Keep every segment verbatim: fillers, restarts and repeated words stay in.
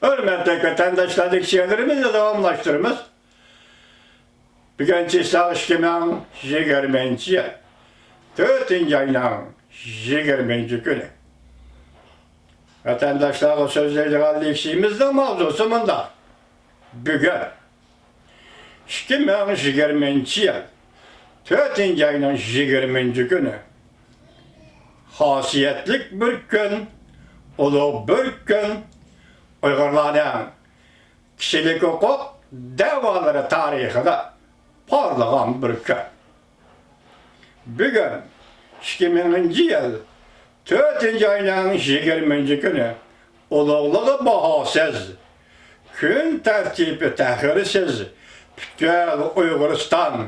ھۆرمەتلىك ۋەتەنداشلار، شېئىرلىرىمىزنى داۋاملاشتۇرىمىز. بۈگۈن چىسلاق ئىككى مىڭ يىگىرمىنچى يىل، تۆتىنچى ئاينىڭ يىگىرمىنچى كۈنى. ۋەتەنداشلارغا سۆزلەيدىغان لېكسىيىمىزنىڭ ماۋزۇسى مۇنداق. بۈگۈن، ئىككى مىڭ يىگىرمىنچى يىل، تۆتىنچى ئاينىڭ يىگىرمىنچى كۈنى. خاسىيەتلىك بىر كۈن، ئۇلۇغ بىر كۈن، ئۇيغۇرلارنىڭ كىشىلىك ھوقۇق دەۋالىرى تارىخىدا پارلىغان بىر كۈن. بۈگۈن، ئىككى مىڭىنچى يىل، تۆتىنچى ئاينىڭ يىگىرمىنچى كۈنى، ئۇلۇغلۇقى باھاسىز، كۈن تەرتىپى تەخىرسىز، پۈتكۈل ئۇيغۇرىستان،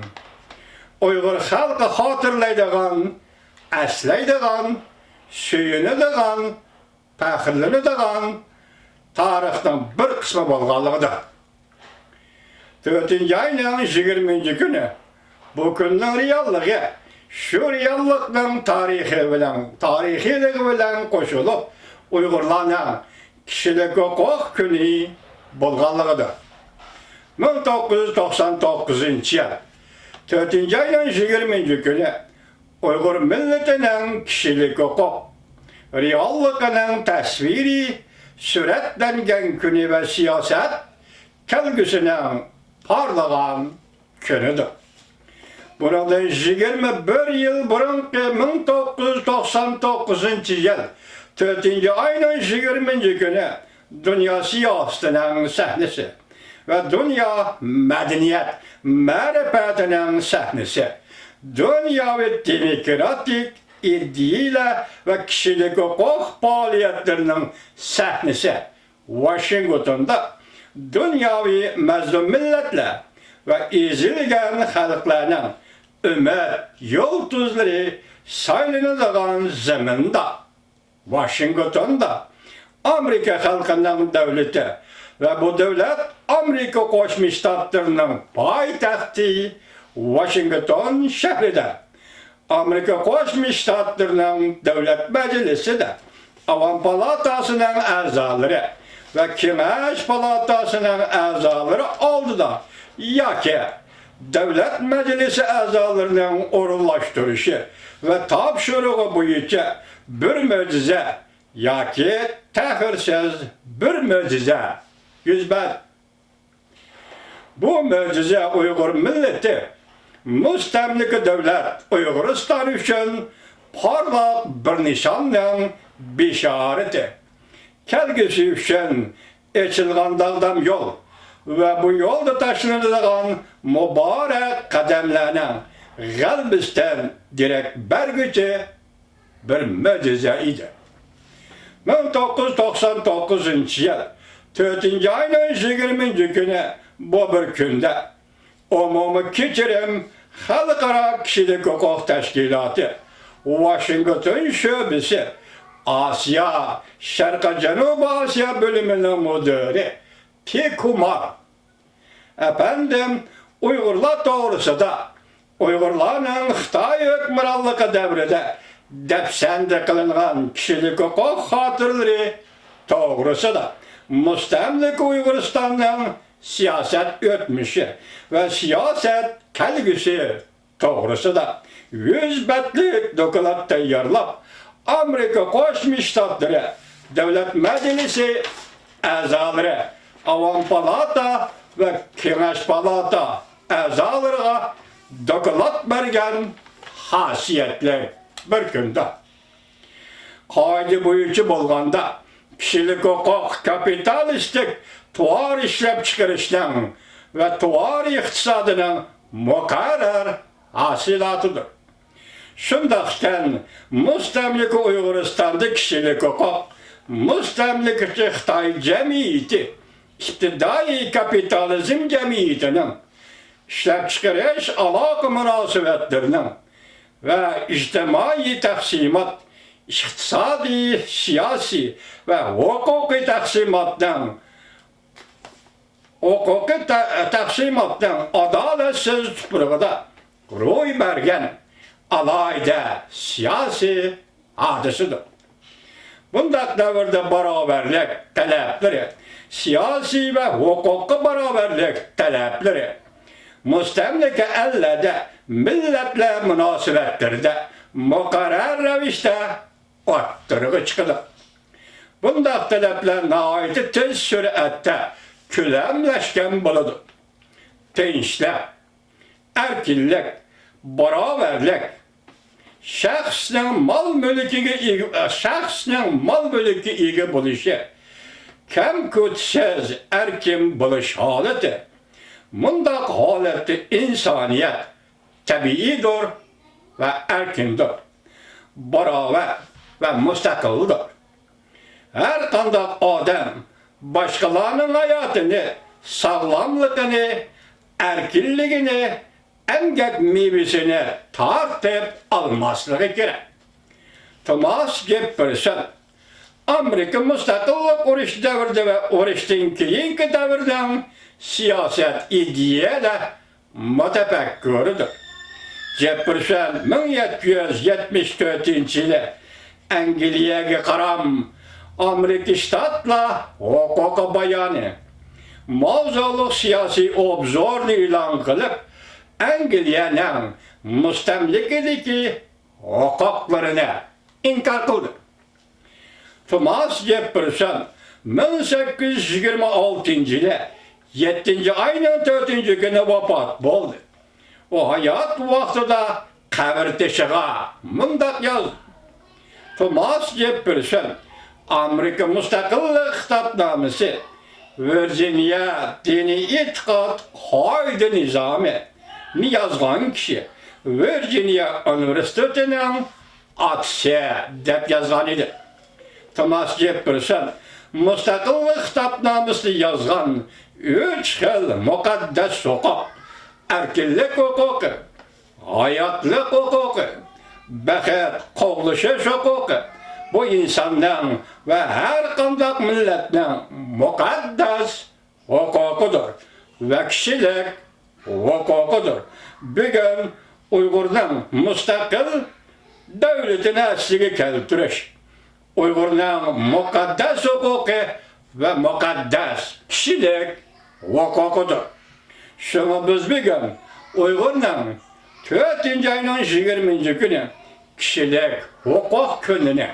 ئۇيغۇر خەلقى خاتىرىلەيدىغان، ئەسلەيدىغان، سۆيۈنىدىغان، پەخىرلىنىدىغان تارىخنىڭ بىر قىسمى بولغانلىقىدا، تۆتىنچى ئاينىڭ يىگىرمىنچى كۈنى بۇ كۈننىڭ رېئاللىقى، شۇ رېئاللىقنىڭ تارىخى بىلەن، تارىخىيلىقى بىلەن قوشۇلۇپ، ئۇيغۇرلارنىڭ كىشىلىك ھوقۇق كۈنى بولغانلىقىدا، مىڭ توققۇز يۈز توقسان توققۇزىنچى يىل، تۆتىنچى ئاينىڭ يىگىرمىنچى كۈنى ئۇيغۇر مىللىتىنىڭ كىشىلىك ھوقۇق رېئاللىقىنىڭ تەسۋىرى سۈرەتلەنگەن كۈنى ۋە سىياسەت كەلگۈسىنىڭ پارلىغان كۈنىدۇر. بۇنىڭدىن يىگىرمە بىر يىل بۇرۇنقى مىڭ توققۇز يۈز توقسان توققۇزىنچى يىل، تۆتىنچى ئاينىڭ يىگىرمىنچى كۈنى دۇنيا سىياسىتىنىڭ سەھنىسى ۋە دۇنيا مەدەنىيەت مەرىپەتىنىڭ سەھنىسى، دۇنياۋى دېموكراتىك ئىدىيەلەر ۋە كىشىلىك ھوقۇق پائالىيەتلىرىنىڭ سەھنىسى، ۋاشىنگتوندا دۇنياۋى مەزلۇم مىللەتلەر ۋە ئېزىلگەن خەلقلەرنىڭ ئۈمىد يۇلتۇزلىرى سايلىنىدىغان زېمىندا، ۋاشىنگتوندا ئامېرىكا خەلقىنىڭ دۆلىتى ۋە بۇ دۆلەت ئامېرىكا قوشما شتاتلىرىنىڭ پايتەختى ۋاشىنگتون شەھىرىدە، ئامېرىكا قوشما شتاتلىرىنىڭ دۆلەت مەجلىسىدە، ئاۋام پالاتاسىنىڭ ئەزالىرى ۋە كېڭەش پالاتاسىنىڭ ئەزالىرى ئالدىدا ياكى دۆلەت مەجلىسى ئەزالىرىنىڭ ئورۇنلاشتۇرۇشى ۋە تاپشۇرۇقى بويىچە بىر مۆجىزە ياكى تەخىرسىز بىر مۆجىزە يۈز بەردى. بۇ مۆجىزە ئۇيغۇر مىللىتى، مۇستەملىكە دۆلەت ئۇيغۇرىستان ئۈچۈن پارلاق بىر نىشاننىڭ بېشارىتى، كەلگۈسى ئۈچۈن ئېچىلغان داغدام يول ۋە بۇ يولدا تاشلىنىدىغان مۇبارەك قەدەملەرنىڭ غەلىبىسىدىن دېرەك بەرگۈچى بىر مۆجىزە ئىدى. مىڭ توققۇز يۈز توقسان توققۇزىنچى يىل تۆتىنچى ئاينىڭ يىگىرمىنچى كۈنى بۇ بىر كۈندە ئومۇمىي كېچىرىم خەلقئارا كىشىلىك ھوقۇق تەشكىلاتى ۋاشىنگتون شۆبىسى ئاسىيا، شەرقىي جەنۇبىي ئاسىيا بۆلۈمىنىڭ مۇدىرى پى كۇمار ئەپەندىم ئۇيغۇرلار توغرىسىدا، ئۇيغۇرلارنىڭ خىتاي ھۆكۈمرانلىقى دەۋرىدە دەپسەندە قىلىنغان كىشىلىك ھوقۇق خاتىرىلىرى توغرىسىدا، مۇستەملىكە ئۇيغۇرىستاننىڭ سىياسەت ئۆتمۈشى ۋە سىياسەت كەلگۈسى توغرىسىدا يۈز بەتلىك دوكلات تەييارلاپ، ئامېرىكا قوشما شتاتلىرى دۆلەت مەجلىسى ئەزالىرى، ئاۋام پالاتا ۋە كېڭەش پالاتا ئەزالىرىغا دوكلات بەرگەن خاسىيەتلىك بىر كۈندە. قائىدە بويىچە بولغاندا، كىشىلىك ھوقۇق كاپىتالىستىك تاۋار ئىشلەپچىقىرىشنىڭ ۋە تاۋار ئىقتىسادىنىڭ مۇقەررەر ھاسىلاتىدۇر. شۇنداقكەن، مۇستەملىكە ئۇيغۇرىستاندا كىشىلىك ھوقۇق، مۇستەملىكىچى خىتاي جەمئىيىتى، ئىپتىدائىي كاپىتالىزم جەمئىيىتىنىڭ ئىشلەپچىقىرىش ئالاقە مۇناسىۋەتلىرىنىڭ ۋە ئىجتىمائىي تەقسىمات، ئىقتىسادىي، سىياسىي ۋە ھوقۇقىي تەقسىماتنىڭ، ھوقۇقىي تە-، تەقسىماتنىڭ ئادالەتسىز تۇپرىقىدا روي بەرگەن ئالاھىدە سىياسىي ھادىسىدۇر. بۇنداق دەۋردە باراۋەرلىك تەلەپلىرى، سىياسىي ۋە ھوقۇققا باراۋەرلىك تەلەپلىرى مۇستەملىكە ئەللەردە مىللەتلەر مۇناسىۋەتلىرىدە مۇقەررەر رەۋىشتە ئوتتۇرىغا چىقىدۇ. بۇنداق تەلەپلەر ناھايىتى تېز سۈرئەتتە كۆلەملەشكەن بولىدۇ. تىنچلىق، ئەركىنلىك، باراۋەرلىك، شەخسنىڭ مال-مۈلكىگە ئىگە، شەخسنىڭ مال-مۈلككە ئىگە بولۇشى، كەم-كۆتسىز ئەركىن بولۇش ھالىتى. مۇنداق ھالەتتە ئىنسانىيەت تەبىئىيدۇر ۋە ئەركىندۇر، باراۋەر ۋە مۇستەقىلدۇر. ھەر قانداق ئادەم باشقىلارنىڭ ھاياتىنى، ساغلاملىقىنى، ئەركىنلىكىنى، ئەمگەك مېۋىسىنى تارتىپ ئالماسلىقى كېرەك. توماس جېففېرسون ئامېرىكا مۇستەقىللىق ئۇرۇشى دەۋرىدە ۋە ئۇرۇشتىن كېيىنكى دەۋرنىڭ سىياسەت، ئىدىيەلەر مۇتەپەككۇرىدۇر. جېففېرسون مىڭ يەتتە يۈز يەتمىش تۆتىنچى يىلى ئەنگلىيەگە قارام ئامېرىكا شتاتلار ھوقۇقى بايانى، ماۋزۇلۇق سىياسىي ئوبزورنى ئېلان قىلىپ، ئەنگلىيەنىڭ مۇستەملىكىدىكى ھوقۇقلىرىنى ئىنكار قىلدى. توماس جېففېرسون مىڭ سەككىز يۈز يىگىرمە ئالتىنچى يىلى يەتتىنچى ئاينىڭ تۆتىنچى كۈنى ۋاپات بولدى. ئۇ ھايات ۋاقتىدا قەبرە تېشىغا مۇنداق يازدى: توماس جېففېرسون ئامېرىكا مۇستەقىللىق خىتابنامىسى، ۋىرجىنىيە دىنىي ئېتىقاد قائىدە نىزامىنى يازغان كىشى، ۋىرجىنىيە ئۇنىۋېرسىتېتىنىڭ ئاتىسى دەپ يازغان ئىدى. توماس جېففېرسون مۇستەقىللىق خىتابنامىسىنى يازغان ئۈچ خىل مۇقەددەس ھوقۇق، ئەركىنلىك ھوقۇقى، ھاياتلىق ھوقۇقى، بەخت قوغلىشىش ھوقۇقى، بۇ ئىنساننىڭ ۋە ھەر قانداق مىللەتنىڭ مۇقەددەس ھوقۇقىدۇر ۋە كىشىلىك ھوقۇقىدۇر. بۈگۈن ئۇيغۇرنىڭ مۇستەقىل دۆلىتىنى ئەسلىگە كەلتۈرۈش، ئۇيغۇرنىڭ مۇقەددەس ھوقۇقى ۋە مۇقەددەس كىشىلىك ھوقۇقىدۇر. شۇڭا بىز بۈگۈن ئۇيغۇرنىڭ تۆتىنچى ئاينىڭ يىگىرمىنچى كۈنى كىشىلىك ھوقۇق كۈنىنى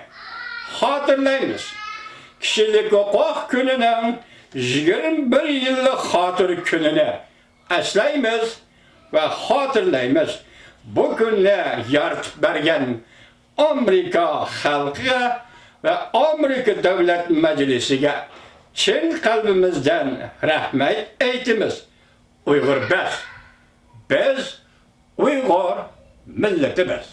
خاتىرىلەيمىز. كىشىلىك ھوقۇق كۈنىنىڭ يىگىرمە بىر يىللىق خاتىرە كۈنىنى ئەسلەيمىز ۋە خاتىرىلەيمىز. بۇ كۈننى يارىتىپ بەرگەن ئامېرىكا خەلقىگە ۋە ئامېرىكا دۆلەت مەجلىسىگە چىن قەلبىمىزدىن رەھمەت ئېيتىمىز. ئۇيغۇر بەس! بىز ئۇيغۇر مىللىتىمىز!